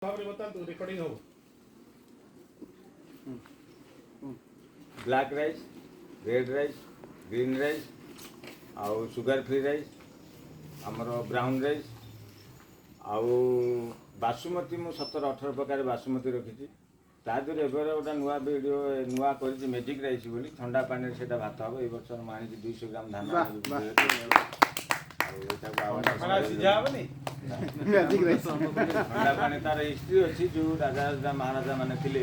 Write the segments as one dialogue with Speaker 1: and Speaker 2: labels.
Speaker 1: ଭାବରେ ବତାନ୍ତୁ, ରେକର୍ଡିଂ ହବ।
Speaker 2: Black rice, red rice, green rice ଆଉ ସୁଗାର ଫ୍ରି ରାଇସ୍, ଆମର ବ୍ରାଉନ୍ ରାଇସ୍ ଆଉ ବାସୁମତୀ। ମୁଁ 17-18 ପ୍ରକାର ବାସୁମତୀ ରଖିଛି। ତା ଦେହରୁ ଏବେ ଗୋଟେ ନୂଆ ଭିଡ଼ିଓ ନୂଆ କରିଛି, ମ୍ୟାଜିକ୍ ରାଇସ୍ ବୋଲି। ଥଣ୍ଡା ପାଣିରେ ସେଇଟା ଭାତ ହେବ। ଏଇ ବର୍ଷ ମୁଁ ଆଣିଛି 200 ଗ୍ରାମ ଧାନ। ଆଉ ଏଇଟାକୁ ଆଉ
Speaker 1: ସିଝା ହବନି?
Speaker 3: Magic rice.
Speaker 2: ଥଣ୍ଡା ପାଣି, ତାର ହିଷ୍ଟ୍ରି ଅଛି। ଯେଉଁ ରାଜା ରାଜା ମହାରାଜା ମାନେ ଥିଲେ,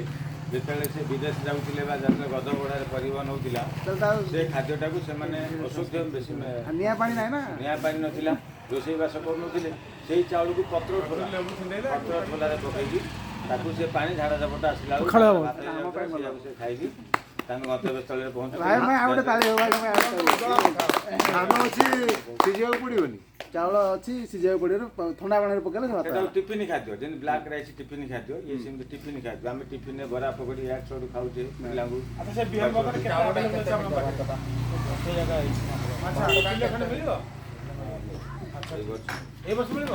Speaker 2: ଯେତେବେଳେ ସେ ବିଦେଶ ଯାଉଥିଲେ ବା ଯେତେବେଳେ ଗଧ ଘୋଡ଼ାରେ ପରିବହନ ହେଉଥିଲା, ସେ ଖାଦ୍ୟଟାକୁ ସେମାନେ ଅଶୁଦ୍ଧ ବେଶୀ
Speaker 3: ନିଆଁ ପାଣି ନାହିଁ ନା।
Speaker 2: ନିଆଁ ପାଣି ନଥିଲା, ରୋଷେଇବାସ କରୁନଥିଲେ। ସେଇ ଚାଉଳକୁ ପତ୍ର ଠୋଲା
Speaker 1: ଲେମ୍ବୁ ଛିଣ୍ଡେଇଲେ
Speaker 2: ପତ୍ର ଠୋଲାରେ ପକେଇକି ତାକୁ ସେ ପାଣି ଝାଡ଼ା ଝପଟ ଆସିଲା ବେଳକୁ
Speaker 3: ପଖାଳ ହବ।
Speaker 2: ଭାତ ହେଇଯାଉଥିଲା, ସେଇଆକୁ ସେ ଖାଇକି ତାଙ୍କ ଗନ୍ତବ୍ୟସ୍ଥଳରେ ପହଞ୍ଚୁଥିଲେ।
Speaker 3: ଭାଇ ଭାଇ, ଆଉ ଗୋଟେ ତାଳି ହବ। ଭାଇ ଭାଇ, ଆଉ ଗୋଟେ ତାଳି।
Speaker 4: ଧାନ ଅଛି, ସିଝିବାକୁ ପଡିବନି।
Speaker 3: ଚାଉଳ ଅଛି, ସିଝେଇବାକୁ ପଡ଼ିବ। ଥଣ୍ଡା ପାଣିରେ ପକେଇଲେ ସେ ଭାତ
Speaker 2: ସେଟା ଟିଫିନ ଖାଦ୍ୟ। ଯେମିତି ବ୍ଲାକ୍ ରାଇସ୍ ଟିଫିନ ଖାଦ୍ୟ, ଇଏ ସେମିତି ଟିଫିନ ଖାଦ୍ୟ। ଆମେ ଟିଫିନରେ ବରା, ପକୋଡ଼ି, ଇଆଡ଼ୁ ସିଆଡ଼ୁ ଖାଉଛେ ପିଲାଙ୍କୁ।
Speaker 1: ଆଚ୍ଛା, ସେ ବିହନ ବର୍ତ୍ତମାନ କେତେ ଆଭେଲେବଲ୍ ଅଛି ଆପଣଙ୍କ ପାଖରେ? ଆଚ୍ଛା, କିଲୋ ଖଣ୍ଡେ ମିଳିବ?
Speaker 2: ଏଇ ବର୍ଷ।
Speaker 1: ଏଇ ବର୍ଷ ମିଳିବ?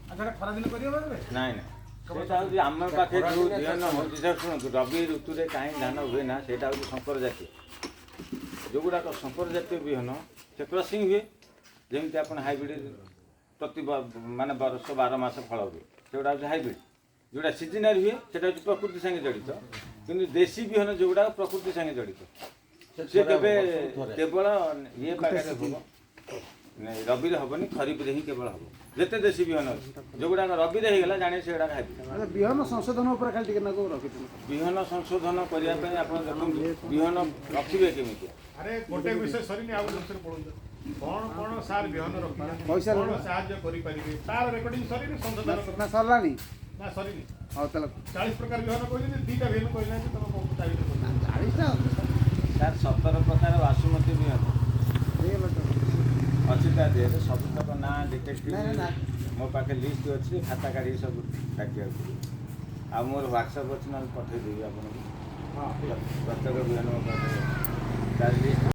Speaker 1: ଆଚ୍ଛା, ଏଟା ଖରା ଦିନ କରିହବ ଏବେ?
Speaker 2: ନାଇଁ ନାଇଁ, ସେଇଟା ହେଉଛି ଆମ ପାଖେ ଯେଉଁ ବିହନ ହେଉଛି, ସାର୍ ଶୁଣନ୍ତୁ, ରବି ଋତୁରେ କାହିଁ ଧାନ ହୁଏ ନା, ସେଇଟା ହେଉଛି ଶଙ୍କର ଜାତୀୟ। ଯେଉଁଗୁଡ଼ାକ ଶଙ୍କର ଜାତୀୟ ବିହନ, ସେ କ୍ରସିଂ ହୁଏ। ଯେମିତି ଆପଣ ହାଇବ୍ରିଡ଼ ପ୍ରତି ମାନେ ବର୍ଷ 12 ମାସ ଫଳ ହୁଏ, ସେଗୁଡ଼ା ହେଉଛି ହାଇବ୍ରିଡ଼। ଯେଉଁଟା ସିଜନାରୀ ହୁଏ, ସେଇଟା ହେଉଛି ପ୍ରକୃତି ସାଙ୍ଗେ ଜଡ଼ିତ। କିନ୍ତୁ ଦେଶୀ ବିହନ ଯେଉଁଗୁଡ଼ାକ ପ୍ରକୃତି ସାଙ୍ଗେ ଜଡ଼ିତ, ସେ କେବେ କେବଳ ଇଏ ପାଗରେ ହବ ନାଇଁ, ରବିରେ ହବନି, ଖରିଫରେ ହିଁ କେବଳ ହବ। ଯେତେ ଦେଶୀ ବିହନ ଅଛି, ଯେଉଁଗୁଡ଼ାକ ରବିରେ ହେଇଗଲା, ଜାଣି ସେଗୁଡ଼ାକ ହାଇବ୍ରିଡ଼।
Speaker 3: ଆଚ୍ଛା, ବିହନ ସଂଶୋଧନ ଉପରେ ଖାଲି ଟିକେ ନାକୁ ରଖିଥିଲି।
Speaker 2: ବିହନ ସଂଶୋଧନ କରିବା ପାଇଁ ଆପଣ ଦେଖନ୍ତୁ, ବିହନ ରଖିବେ କେମିତି?
Speaker 1: ଆରେ, ଗୋଟେ ବିଷୟ ସରିନି, ଆଉ ଗୋଟେ ବିଷୟରେ ପଳଉଛ। କଣ କଣ ସାର୍ ବିହନ ରଖିଛନ୍ତି?
Speaker 3: ପଇସା
Speaker 1: କଣ ସାହାଯ୍ୟ କରିପାରିବେ, ତାର ରେକର୍ଡିଂ ସରିନି। ସଂଶୋଧନ
Speaker 3: ନା, ସରିଲାଣି।
Speaker 1: ନା, ସରିନି।
Speaker 3: ହଉ ତାହେଲେ।
Speaker 1: 40 ପ୍ରକାର ବିହନ କହିଛନ୍ତି, ଦିଟା ବିହନ କହିନାହାନ୍ତି। ତମେ କହୁଛ ତା ଭିତରେ କହିଛ।
Speaker 3: 40ଟା।
Speaker 2: ସାର୍, 17 ପ୍ରକାର ବାସୁମତୀ ବିହନ
Speaker 3: ହେଇଗଲା ତ।
Speaker 2: ଅଛି ତା ଦେହରେ। ସବୁତକ ନାଁ ଡିଟେକ୍ଟିଭ
Speaker 3: ନା, ନା।
Speaker 2: ମୋ ପାଖେ ଲିଷ୍ଟ ଅଛି, ଖାତା କାଢ଼ିକି ସବୁ ଡାକିବାକୁ ପଡ଼ିବ। ଆଉ ମୋର ହ୍ୱାଟ୍ସଆପ୍ ଅଛି, ନହେଲେ ପଠେଇଦେବି ଆପଣଙ୍କୁ।
Speaker 1: ହଁ, ଠିକ୍ ଅଛି।
Speaker 2: ପ୍ରତ୍ୟେକ ବିହନ ମୋ ପାଖରେ ଅଛି, ତାର ଲିଷ୍ଟ।